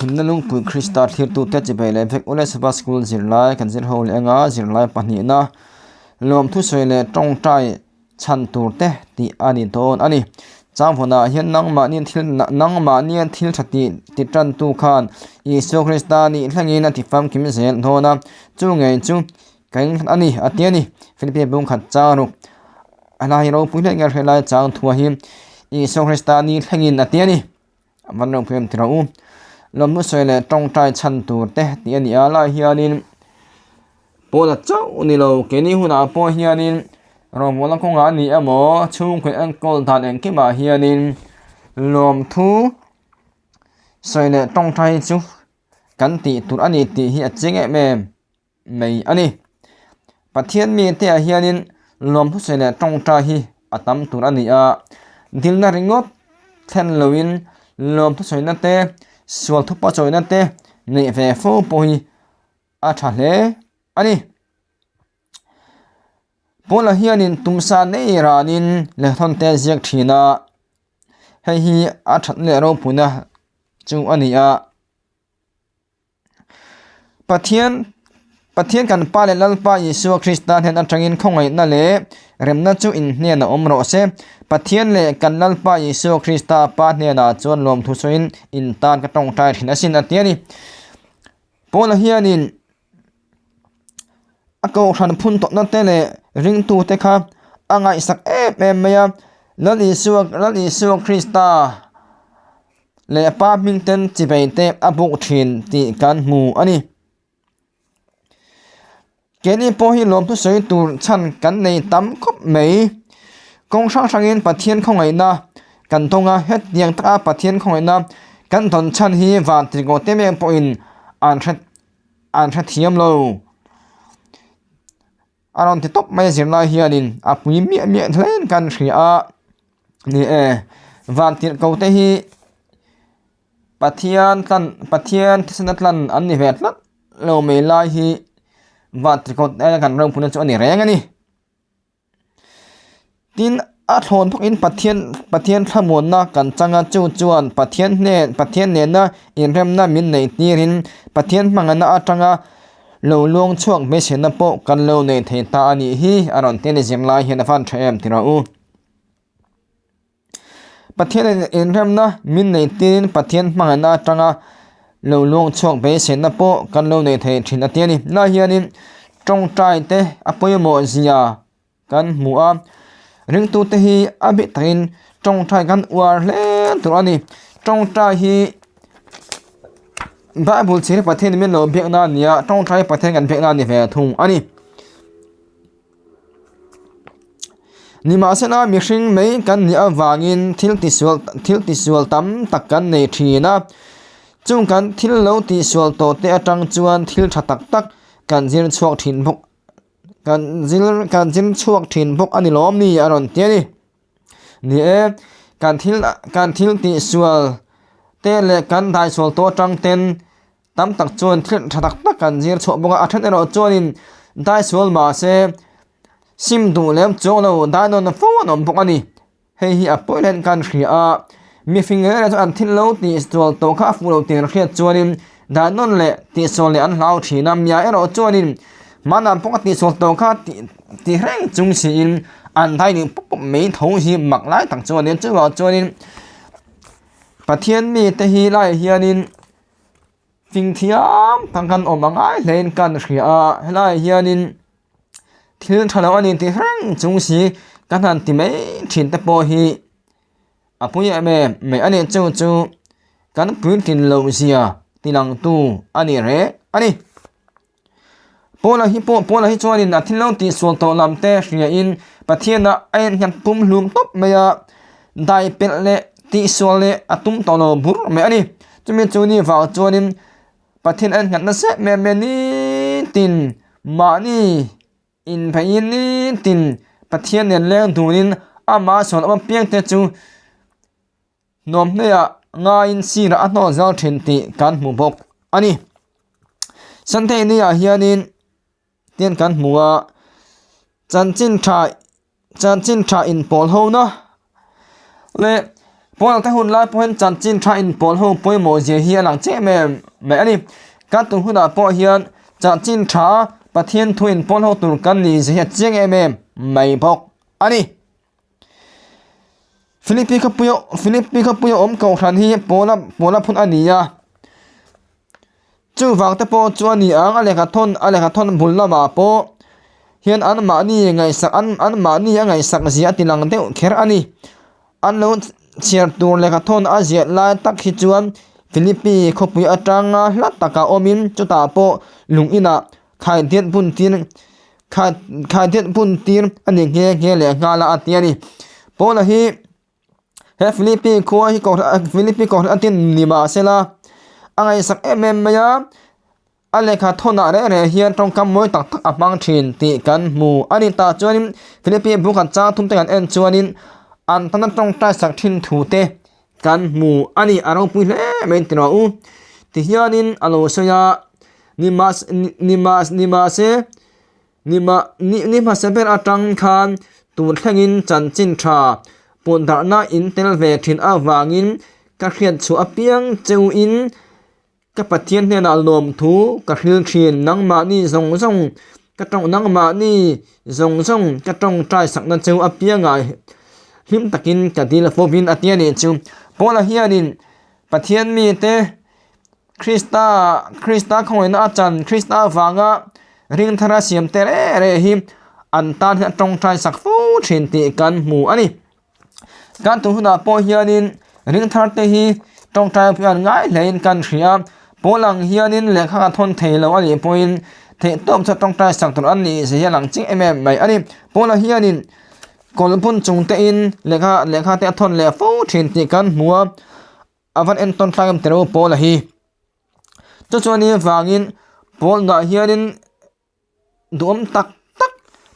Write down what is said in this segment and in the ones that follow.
Himna lungpui Krista thlirtute chibai leh vek ule Sabbath School zirlai kan zir ho leh anga zirlai pahnihna lawmthu sawi leh tawngtai chhan tur te tih a ni dawn a ni. Changvawnah hian nangmahni thil nangmahnia thil tha tih ti tantu khan Isua Krista nih thlengin a ti famkim zel dawn a, chu ngei chu ka inhlat a ni a ti a ni. Philippine bungkhat chang ruk a hla hi ropui hle nge hriat lai chang thua hi Isua Krista nih thlengin a ti a ni. Van ro pui em ti rawh u. Lawmnu sawi leh tawngtai chhan tur te tih a ni a lai hianin Paula chauh ni lo keini hunah pawh hianin rawngbawlna kawngah a ni emaw chhungkaw enkawl dan engkimah hianin lawmthu sawi leh tawngtai chu kan tih tur a ni tih hi a chiang em em mai a ni. Pathian mite ah hianin lawmthu sawi leh tawngtai hi a tam tur a ni a, dilna ringawt thlen loin lawmthu sawina te sual thupa chawina te neih ve fo pawh hi a tha hle a ni. Paula hianin tumsa nei ranin lehkhawn te a ziak thin a, hei hi a thatna leh ropuina chu a ni a. Pathian Pathian kan Pa leh Lalpa Isua Krista hnen atangin khawngaihna leh remna chu in hnenah awm rawh se. Pathian leh kan Lalpa Isua Krista Pa hnenah chuan lawmthu sawiin in tan ka tawngtai thin asin a ti a ni. Paula hianin a kohhran phun tawhna te leh ringtute kha a ngaihsak em em mai a, Lal Isua Lal Isua Krista leh Pa hming ten chivei te a buk thin tih kan hmu a ni. Keini pawh hi lawmthu sawi tur chhan kan nei tam khawp mai. Kawng hrang hrangin Pathian khawngaihna kan tawng a, hetiang taka Pathian khawngaihna kan tawn chhan hi van tirhkoh te mek pawhin an hre an hrethiam lo. A rawn ti tawp mai a zirlai hianin a pui miah miah hlein kan hria a, ni e van tirhkoh te hi Pathian tlan Pathian thisen a tlan an ni ve tlat lo mai lai hi van tirhkoh te kan ropuina chu a ni reng a ni. Tin, a thlawn bawkin Pathian Pathian thlamuanna kan chang a, chu chuan Pathian hnen Pathian nena inremna min neih tirin Pathian hmangaihna atanga lo luang chhuak hmeichhena pawh kan lo nei thei ta a nih hi a rawn ti a ni zirlai hian a van tha em ti rawh u. Pathian inremna min neih tirin Pathian hmangaihna atanga lo luang chhuak beiseina pawh kan lo nei thei thin a ti a ni. Tunah hianin tawngtai te a pawimawh zia kan hmu a, ringtute hi a bik takin tawngtai kan uar hle tur a ni. Tawngtai hi Bible chhir Pathian min lo biakna a ni a, tawngtai Pathian kan biakna a ni ve thung a ni. Nimahsela mihring mai kan nih avangin thil tisual thil tisual tam tak kan nei thin a, chung kan thil lo tihsual tawh te atang chuan thil tha tak tak kan zir chhuak thin bawk kan zir kan zir chhuak thin bawk a ni lawm ni a rawn ti a ni. Ni e, kan thil kan thil tihsual te leh kan daisual tawh atang ten Tam tak chuan thil tha tak tak an zir chhuah bawk a, a then erawh chuanin daisual mahse sim duh lem chuang lo dai nawn fo an awm bawk a ni. Hei hi a pawi hle kan hria a, mifing reng reng chu an thil lo tih sual tawh kha a fuh lo tih an hriat chuanin dai nawn leh tih sual leh an hlau thin a, mia erawh chuanin hmanah pawh a tih sual tawh kha tih tih reng chung siin an dai nih pawp pawp mai tho hi mak lai tak chuan a ni a, chuvang chuanin Pathian mite hi laiah hianin. Fing thiam tak kan awm a ngai hlein kan hria a, helaiah hianin thil tha lo a ni tih reng chung si kan han ti mai thin te pawh hi a pui em em mai a ni chu chu kan puitlin loh zia ti lang tu a ni reng a ni. Paula hi pawh Paula hi chuanin a thil lo tihsual tawh lam te hriain Pathianah a en hian pum hlum tawp mai a, dai pelh leh tihsual leh a tum tawh lo bur mai a ni. Chumi chu ni vang chuanin Pathian a en nghat nasa em em mai a, nitin mahni inpheiin nitin Pathian nen leng dunin amah sual awm apiang te chu Nuamhneia ngaiin sirah a hnawh zal thin tih kan hmu bawk a ni. Sunday ni ah hianin tian kan hmu a, chanchin tha chanchin tha inpawl ho na leh. Pawl te hun lai pawhin chanchin tha inpawl ho pawimawh zia hi a lang chiah em em mai a ni. Kan tun hunah pawh hian chanchin tha Pathian thu inpawl ho tur kan nih zia hi a chiang em em mai bawk a ni. Philippi khawpuia Philippi khawpuia awm kohhran hi pawla pawla phun a ni a. Chuvang te pawh chu a ni ang a lehkha thawn a lehkha thawn bul lamah pawh hian anmahni ngaihsak an anmahni a ngaihsak zia a ti lang deuh kher a ni. An lo chhiar tur lehkha thawn a ziah lai tak hi chuan Philippi khawpui atanga hla takah awmin chutah pawh lung inah khaidiat bun tir khai khaidiat bun tir a ni nghe nghe leh nghal a a ti a ni. Paula hi. He Philippi khua hi kohhran Philippi kohhran a tin ni mah sela a ngaihsak em em mai a, a lehkha thawnah reng reng hian tawngkam mawi tak tak a hmang thin tih kan hmu a ni. Tah chuanin Philippi bung khat chang thum te kan en chuanin an tana tawngtai sak thin thu te kan hmu a ni. A ropui hle mai ti rawh u. Tihianin a lo sawi a, ni mahse. Ni hmasa ber atang khan tun thlengin chanchin tha pawhdarhna in tel ve thin avangin ka hriat chhuah apiang cheuhin ka Pathian hnenah lawmthu ka hril thin. Nangmahni zawng zawng ka tawng nangmahni zawng zawng ka tawngtai sakna cheu apiangah hlim takin ka dil fovin a ti a nih chu. Paula hianin Pathian mite Krista, Krista khawngaihna a chan, Krista avanga ring thara siam te reh reh hi an tan hian a tawngtai sak fo thin tih kan hmu a ni. Kan tun hunah pawh hianin ring thar te hi tawngtai pawh hian ngai hlein kan hria a, pawl ang hianin lehkha ka thawn thei lo a nih pawhin theihtawp chu tawngtai sak tur an nih zia hi a lang chiang em em mai a ni. Pawla hianin kawlhmun chung tein lehkha lehkha te a thawn leh fo thin tih kan hmu a. A van entawn thlak em tiro Paula hi. Chu chuan i vangin Paul nunah hianin duhawm tak tak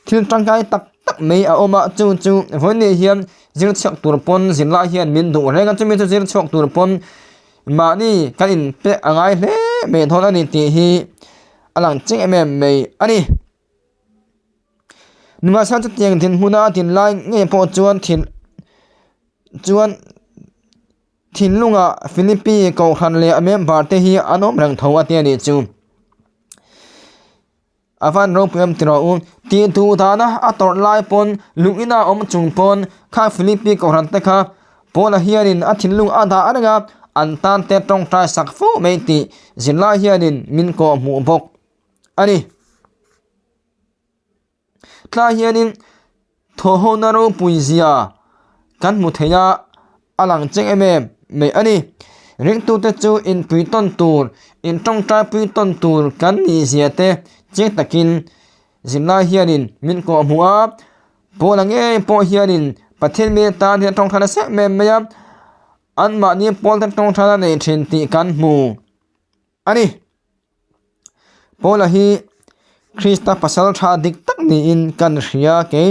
thil tangkai tak tak mai a awm a chu chu vawiin hian zir chhuak tur pawn zirlai hian min duh reng a chumi chu zir chhuak tur pawn mahni kan inpek a ngai hle mai dawn a ni tih hi a lang chiang em em mai a ni. Nimahsela chutiang dinhmuna dinlai ngei pawh chuan thin chuan thinlungah Philippi kohhran leh a member te hi an awm reng tho a tia nih chu. A van ropui em ti rawh u. Tih duh dana a tawrh lai pawn lung ina awm chung pawn kha Philippi kohhran te kha Paula hianin a thinlung a dah reng a, an tan te tawngtai sak fo mai tih zirlai hianin min kawhhmuh bawk. a ni. Tlai hianin thawhhona ropui zia kan hmu thei a, a lang chiang em em mai a ni. Ringtute chu inpui tawn tur, intawngtaipui tawn tur kan nih zia te chiang takin zirlai hianin min kawhhmuh a. Paula ngei pawh hianin Pathian mi tan hian tawngtai nasa em em mai a, anmahni pawl te tawngtai a nei thin tih kan hmu a ni. Paula hi Krista pasal tha dik tak niin kan hria kei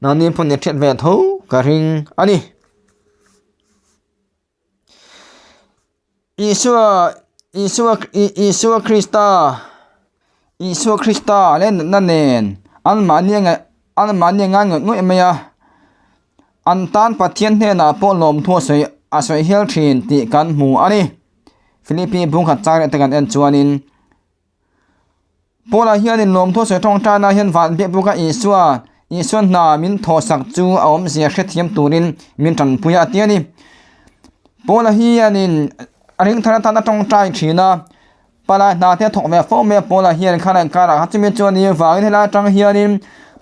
nangni pawh ni hriat ve tho ka ring a ni. Isua Isua Isua Krista Isua Krista leh natna nen anmahni a ngaih anmahni a ngai ngawih ngawih mai a an tan Pathian hnenah pawh lawmthu a sawi a sawi hial thin tih kan hmu a ni. Philippi bung khat chang leh te kan en chuanin Paula hianin lawmthu sawi tawngtaina hian van biak bawka Isua Isua hna min thawhsak chu a awmzia hrethiam turin min tanpui a ti a ni. Paula hianin a ring thar atan a tawngtai thin a, palai hna te a thawk ve fo mai a Paula hian khan a inkarah kha chumi chuan ni avangin helai atang hianin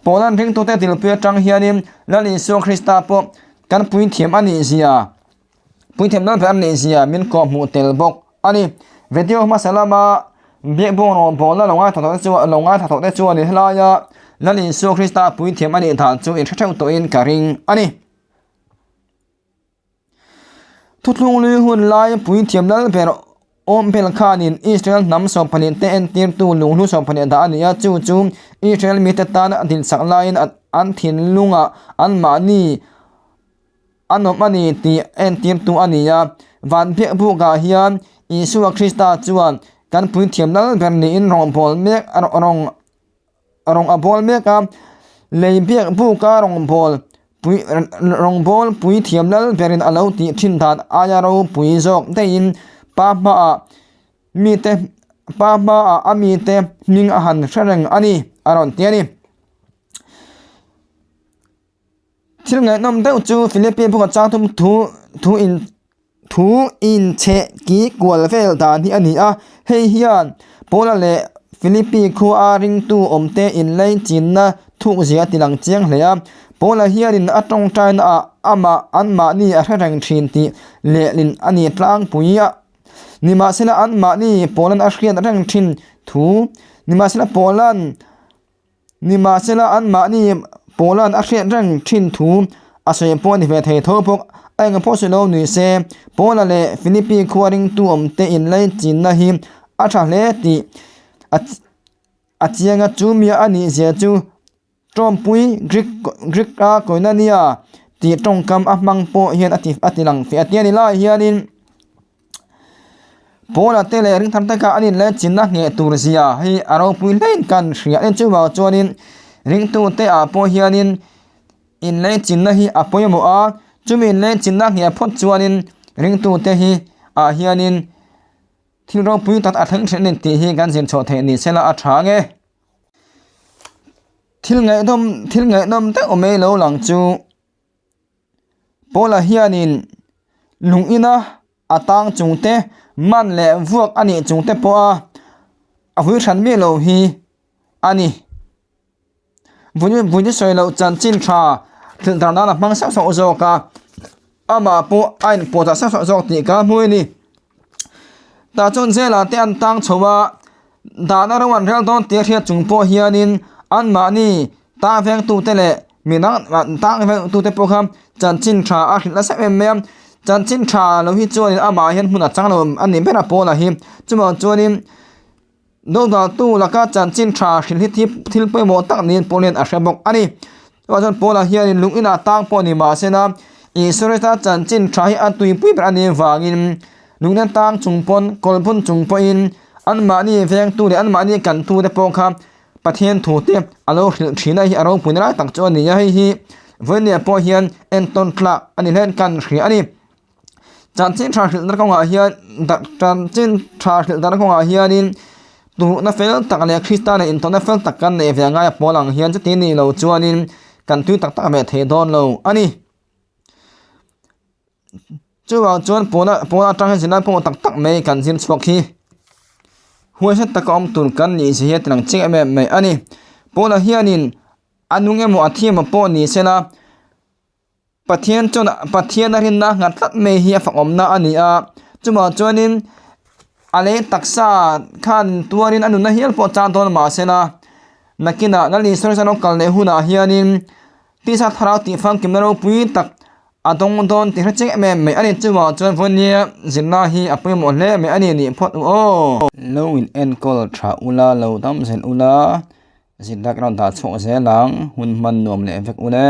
Paula'n ringtute dilpui atang hianin Lal Isua Krista pawh kan puithiam a nih zia Puithiam lalber an nih zia min kawh hmuh tel bawk a ni. Video hmasa lama biakbawng rawngbawlna lo ngaithla tawh te chuan lo ngaithla tawh te chuanin helaia Lal Isua Krista puithiam a nih dan chu in hre theuh tawhin ka ring a ni. Thuthlung lui hun lai puithiam lalber awm vel khanin Israel hnam sawmpahnih te entirtu lunghlu sawmpahnih dah a ni a, chu chu Israel mite tan a dinsak laiin an thinlungah anmahni A nawm a ni tih entirtu a ni a. Van biak bukah hian Isua Krista chuan kan puithiam lal ber niin rawngbâwl mek rawng rawng a bâwl mek a. Lei biak buka rawngbâwl Pui Rawngbâwl puithiam lal berin a lo tih thin dan aia ropui zawk daihin Pa hmaah mite Pa hmaah a mite hming a han hre reng a ni, a rawn ti a ni. Thil ngaihnawm deuh chu Philippi buka chang thum thu thu in thu inchheh ki kual vel dan hi a ni a, hei hian Paula leh Philippi khua ringtu awmte inlei chinna thukzia a tilang chiang hle a. Paula hianin a tawngtaina ah amah anmahni a hre reng thin tih lehlin a ni tlangpui a. Nimahsela anmahni Paula'n a hriat reng thin thu nimahsela Paula'n Nimahsela anmahni Paula'n a hriat reng thin thu a sawi pawh a ni ve thei tho bawk. A eng pawh sawi lo ni se, Paula leh Philippi khua ringtu awmte inlei chinna hi a tha hle tih a chiang a, chu mia a nih zia chu tawmpui Greek Greek a Koinonia tih tawngkam a hmang pawh hian a ti lang feh a ti a ni lai hianin. Paula te leh ringthar taka an inleh chinna ngheh tur zia hi a ropui hlein kan hria a ni. Chuvang chuanin ringtute ah pawh hianin inleh chinna hi a pawimawh a, chumi inleh chinna ngheh phawt chuanin ringtute hi ah hianin thil ropui tak a thleng thin a ni tih hi kan zir chhuah theih ni sela a tha ang e. Thil ngaihnawm thil ngaihnawm deuh mai lo lang chu. Paula hianin lung ina a tang chungte man leh vuak a nih chungte pawha a hui hran miah lo hi a ni. Vawin sawi loh chanchin tha thil dar nan a hmang sauh sauh zawk a, amah pawh a inpawh ta sauh sauh zawk tih ka hmu a ni. Tah chuan zela te an tang chho a, dahna ro an rel dawn tih a hriat chung pawh hianin anmahni tang vengtute leh mi dang tang vengtute pawh kha chanchin tha a hrilh nasa em mai a, chanchin tha lo hi chuanin amah hian hmun a chang lo a ni ber a Paula hi. Chuvang chuanin Dodaltu laka chanchin tha hrilh hi thil pawimawh tak niin Paul hian a hre bawk a ni. Chuvang chuan Paula hianin lung inah tang pawh ni mahse na Israel-a chanchin tha hi a tuipui ber a nih vangin lung ina tang chung pawn kawlbun chung pawhin anmahni vengtu leh anmahni kantute pawh kha Pathian thute a lo hrilh thin a hi a ropuina lai tak chu a ni a, hei hi vawinia pawh hian entawn tlak a ni hlen kan hria a ni. Chanchin tha hrilh na kawngah hian chanchin tha hrilh na kawngah hianin tuhna fel tak leh Krista nen intawhna fel tak kan neih ve angai a pawl ang hian chuti nih loh chuanin kan tui tak tak ve thei dawn lo a ni. Chuvang chuan pawna pawn atang hian zirlai pawimawh tak tak mai kan zir chhuak hi huaisen taka awm tur kan nih zia hi a tilang chiang em em mai a ni. Pawnah hianin a nung emaw a thi emaw pawh ni sela. Pathian chuan Pathian a rinna nghat tlat mai hi a fakawmna a ni a, chuvang chuanin a lei taksa khan tuarin a nunna hial pawh chang dawn mahsela nakinah Lal Isua chuan a lo kal leh hunah hianin tisa thlarau tih famkimna ropui tak a dawng dawn tih hre chiang em em mai a ni. Chuvang chuan vawinia zirna hi a pawimawh hle mai a ni nih phawt u aw. Lo in enkawl tha ula, lo dam zel ula, zirna ka rawn dah chhuak zel ang, hun hman nuam leh vek ule.